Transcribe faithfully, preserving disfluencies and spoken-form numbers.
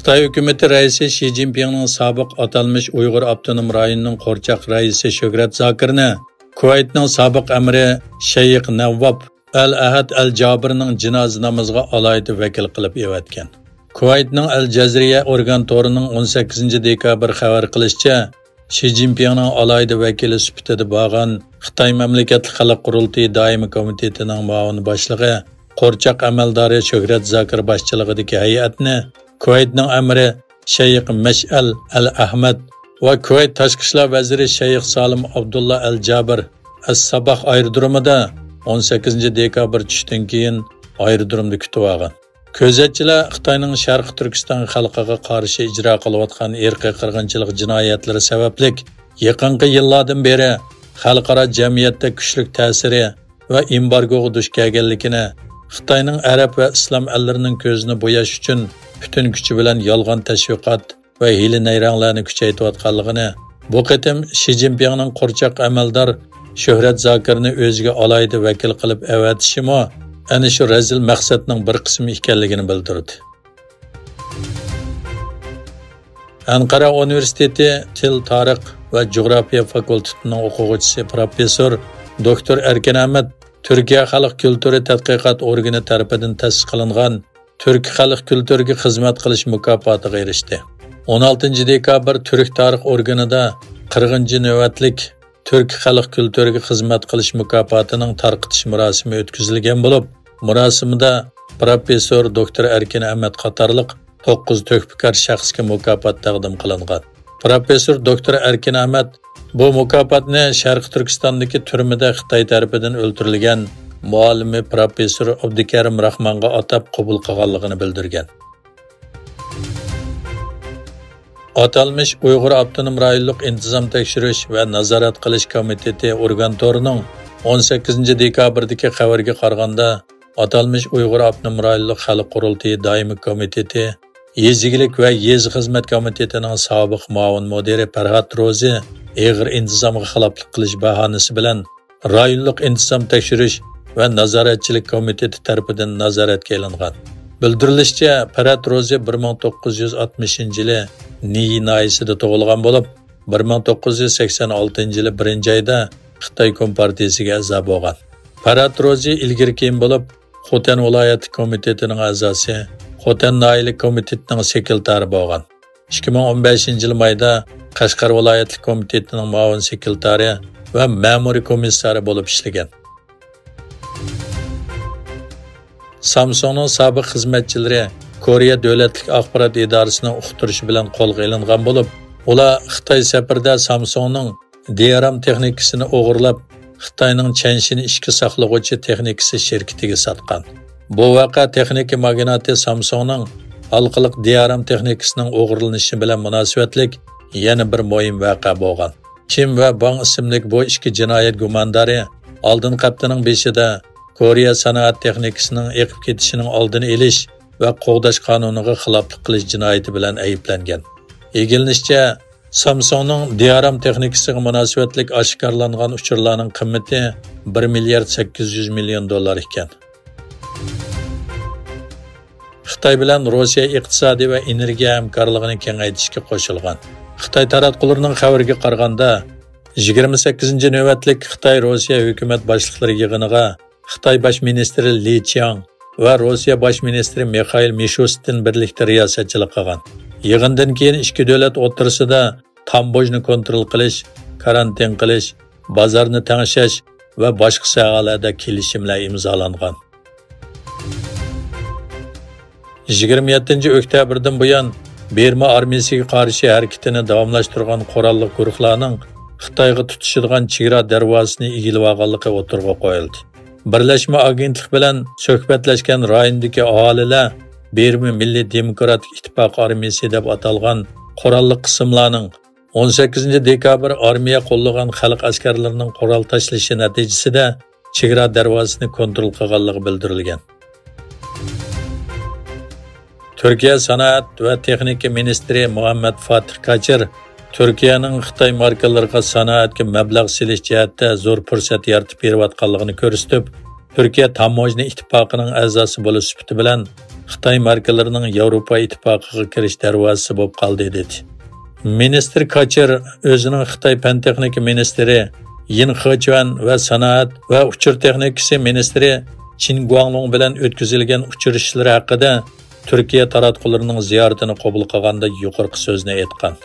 خىتاي ھۆكۈمىتى رەئىسى شى جىنپىڭنىڭ سابىق ئاتالمىش ئۇيغۇر ئاپتونوم رايونىنىڭ قورچاق رەئىسى شۆھرەت زاكىرنى كۇۋەيتنىڭ سابىق ئەمىرى شەيخ نەۋۋاب ئەل ئەھەد ئەل جابىرنىڭ جىنازا نامىزىغا ئالاھىدە ۋەكىل قىلىپ ئەۋەتكەن. كۇۋەيتنىڭ ئەل جەزىرىيە ئورگان تورىنىڭ ئون سەككىزىنچى دېكابىر خەۋەر قىلىشىچە، شى جىنپىڭنىڭ ئالاھىدە ۋەكىلى سۈپىتىدە بارغان خىتاي مەملىكەتلىك خەلق قۇرۇلتىيى دائىمىي كومىتېتىنىڭ مۇئاۋىن باشلىقى، قورچاق ئەمەلدارى شۆھرەت زاكىر باشچىلىقىدىكى ھەيئەتنى كۇۋەيتنىڭ ئەمىرى شەيخ مەشئەل ئەل ئەھمەد ۋە كۇۋەيت تاشقى ئىشلار ۋەزىرى شەيخ سالىم ئابدۇللا ئەل جابىر ئەس ساباھ ئايرودرومىدا ئون سەككىزىنچى دېكابىر چۈشتىن كېيىن ئايرودرومدا كۈتۈۋالغان. كۆزەتچىلەر خىتاينىڭ شەرقىي تۈركىستان خەلقىگە قارشى ئىجرا قىلىۋاتقان ئىرقىي قىرغىنچىلىق جىنايەتلىرى سەۋەبلىك، يېقىنقى يىللاردىن بېرى خەلقئارا جەمئىيەتتە كۈچلۈك تەسىرى ۋە ئېمبارگوغا دۇچ كەلگەنلىكىنى، خىتاينىڭ ئەرەب ۋە ئىسلام ئەللىرىنىڭ كۆزىنى بوياش ئۈچۈن پۈتۈن كۈچى بىلەن يالغان تەشۋىقات ۋە ھىيلە-نەيرەڭلەرنى كۈچەيتىۋاتقانلىقىنى، بۇ قېتىم شى جىنپىڭنىڭ قورچاق ئەمەلدار شۆھرەت زاكىرنى ئۆزىگە ئالاھىدە ۋەكىل قىلىپ ئەۋەتىشىمۇ ئەنە شۇ رەزىل مەقسەتنىڭ بىر قىسمى ئىكەنلىكىنى بىلدۈردى. ئەنقەرە ئۇنىۋېرسىتېتى تىل، تارىخ ۋە جۇغراپىيە فاكۇلتېتىنىڭ ئوقۇغۇچىسى پروفېسسور دوكتور ئەركىن ئەمەت تۈركىيە خەلق كۈلتۈرى تەتقىقات ئورگىنى تەرىپىدىن تەسىس قىلىنغان تۈركىي خەلق كۈلتۈرىگە خىزمەت قىلىش مۇكاپاتىغا ئېرىشتى. ئون ئالتىنچى دېكابىر تۈرك تارىخ ئورگىنىدا قىرىقىنچى نۆۋەتلىك تۈركىي خەلق كۈلتۈرىگە خىزمەت قىلىش مۇكاپاتىنىڭ تارقىتىش مۇراسىمى ئۆتكۈزۈلگەن بولۇپ، مۇراسىمدا پروفېسسور دوكتور ئەركىن ئەمەت قاتارلىق توققۇز تۆھپىكار شەخسكە مۇكاپات تەقدىم قىلىنغان. پروفېسسور دوكتور ئەركىن ئەمەت بۇ مۇكاپاتنى شەرقىي تۈركىستاندىكى تۈرمىدە خىتاي تەرىپىدىن ئۆلتۈرۈلگەن مۇئەللىمى پروفېسسور ئابدۇكەرىم راخمانغا ئاتاپ قوبۇل قىلغانلىقىنى بىلدۈرگەن. ئاتالمىش ئۇيغۇر ئاپتونوم رايونلۇق ئىنتىزام تەكشۈرۈش ۋە نازارەت قىلىش كومىتېتى ئورگان تورىنىڭ ئون سەككىزىنچى دېكابىردىكى خەۋىرىگە قارىغاندا، ئاتالمىش ئۇيغۇر ئاپتونوم رايونلۇق خەلق قۇرۇلتىيى دائىمىي كومىتېتى يېزا ئىگىلىك ۋە يېزا خىزمەت كومىتېتىنىڭ سابىق مۇئاۋىن مۇدىرى پەرھات روزى ئېغىر ئىنتىزامغا خىلاپلىق قىلىش باھانىسى بىلەن رايونلۇق ئىنتىزام تەكشۈرۈش ۋە نازارەتچىلىك كومىتېتى تەرىپىدىن نازارەتكە ئېلىنغان. بىلدۈرۈلۈشىچە، پەرھات روزى بىر مىڭ توققۇز يۈز ئاتمىشىنچى يىلى نىيى ناھىيەسىدە تۇغۇلغان بولۇپ، بىر مىڭ توققۇز يۈز سەكسەن ئالتىنچى يىلى بىرىنچى ئايدا خىتاي كومپارتىيىسىگە ئەزا بولغان. پەرھات روزى ئىلگىرى كېيىن بولۇپ، خوتەن ۋىلايەتلىك كومىتېتىنىڭ ئەزاسى، خوتەن ناھىيەلىك كومىتېتىنىڭ سېكرېتارى بولغان. ئىككى مىڭ ئون بەشىنچى يىل مايدا قەشقەر ۋىلايەتلىك كومىتېتىنىڭ مۇئاۋىن سېكرېتارى ۋە مەمۇرىي كومىسسارى بولۇپ ئىشلىگەن. سامسۇڭنىڭ سابىق خىزمەتچىلىرى كورېيە دۆلەتلىك ئاخبارات ئىدارىسىنىڭ ئۇقتۇرۇشى بىلەن قولغا ئېلىنغان بولۇپ، ئۇلار خىتاي سەپىرىدە سامسۇڭنىڭ دىيارام تېخنىكىسىنى ئوغرىلاپ، خىتاينىڭ چەنشىن ئىچكى ساقلىغۇچى تېخنىكىسى شىركىتىگە ساتقان. بۇ ۋەقە تېخنىكا ماگناتى سامسۇڭنىڭ ھالقىلىق دىيارام تېخنىكىسىنىڭ ئوغرىلىنىشى بىلەن مۇناسىۋەتلىك يەنە بىر مۇھىم ۋەقە بولغان. كىم ۋە ۋاڭ ئىسىملىك بۇ ئىككى جىنايەت گۇماندارى ئالدىنقى ھەپتىنىڭ بېشىدا كورېيە سانائەت تېخنىكىسىنىڭ ئېقىپ كېتىشىنىڭ ئالدىنى ئېلىش ۋە قوغداش قانۇنىغا خىلاپلىق قىلىش جىنايىتى بىلەن ئەيىبلەنگەن. ئىگىلىنىشىچە، سامسۇڭنىڭ دىيارام تېخنىكىسىغا مۇناسىۋەتلىك ئاشكارىلانغان ئۇچۇرلارنىڭ قىممىتى بىر مىليارد سەككىز يۈز مىليون دوللار ئىكەن. خىتاي بىلەن روسىيە ئىقتىسادىي ۋە ئېنېرگىيە ھەمكارلىقىنى كېڭەيتىشكە قوشۇلغان. خىتاي تاراتقۇلىرىنىڭ خەۋىرىگە قارىغاندا، يىگىرمە سەككىزىنچى نۆۋەتلىك خىتاي روسىيە ھۆكۈمەت باشلىقلىرى يىغىنىغا خىتاي باش مىنىستىرى لى چياڭ ۋە روسىيە باش مىنىستىرى مىخائىل مىشۇستىن بىرلىكتە رىياسەتچىلىك قىلغان. يىغىندىن كېيىن ئىككى دۆلەت ئوتتۇرىسىدا تاموژنا كونترول قىلىش، كارانتىن قىلىش، بازارنى تەڭشەش ۋە باشقا ساھەلەردە كېلىشىملەر ئىمزالانغان. يىگىرمە يەتتىنچى ئۆكتەبىردىن بۇيان، بىرما ئارمىيىسىگە قارشى ھەرىكىتىنى داۋاملاشتۇرغان قوراللىق گۇرۇھلارنىڭ خىتايغا تۇتىشىدىغان چېگرا دەرۋازىسىنى ئىگىلىۋالغانلىقى ئوتتۇرىغا قويۇلدى. بىرلەشمە ئاگېنتلىق بىلەن سۆھبەتلەشكەن رايوندىكى ئاھالىلەر بىرما مىللىي دېموكراتىك ئىتتىپاقى ئارمىيىسى دەپ ئاتالغان قوراللىق قىسىملارنىڭ ئون سەككىزىنچى دېكابىر ئارمىيە قوللىغان خەلق ئەسكەرلىرىنىڭ قورال تاشلىشى نەتىجىسىدە چېگرا دەرۋازىسىنى كونترول قىلغانلىقى بىلدۈرۈلگەن. تۈركىيە سانائەت ۋە تېخنىكا مىنىستىرى مۇھەممەد فاتىھ كاچىر تۈركىيەنىڭ خىتاي ماركىلىرىغا سانائەتكە مەبلەغ سېلىش جەھەتتە زور پۇرسەت يارىتىپ بېرىۋاتقانلىقىنى كۆرسىتىپ، تۈركىيە تاموژنا ئىتتىپاقىنىڭ ئەزاسى بولۇش سۈپىتى بىلەن خىتاي ماركىلىرىنىڭ ياۋروپا ئىتتىپاقىغا كىرىش دەرۋازىسى بولۇپ قالدى، دېدى. مىنىستىر كاچىر ئۆزىنىڭ خىتاي پەن تېخنىكا مىنىستىرى يىن خېچۈەن ۋە سانائەت ۋە ئۇچۇر تېخنىكىسى مىنىستىرى چىن گۇاڭلۇڭ بىلەن ئۆتكۈزۈلگەن ئۇچرىشىشلىرى ھەققىدە تۈركىيە تاراتقۇلىرىنىڭ زىيارىتىنى قوبۇل قىلغاندا يۇقىرىقى سۆزنى ئېيتقان.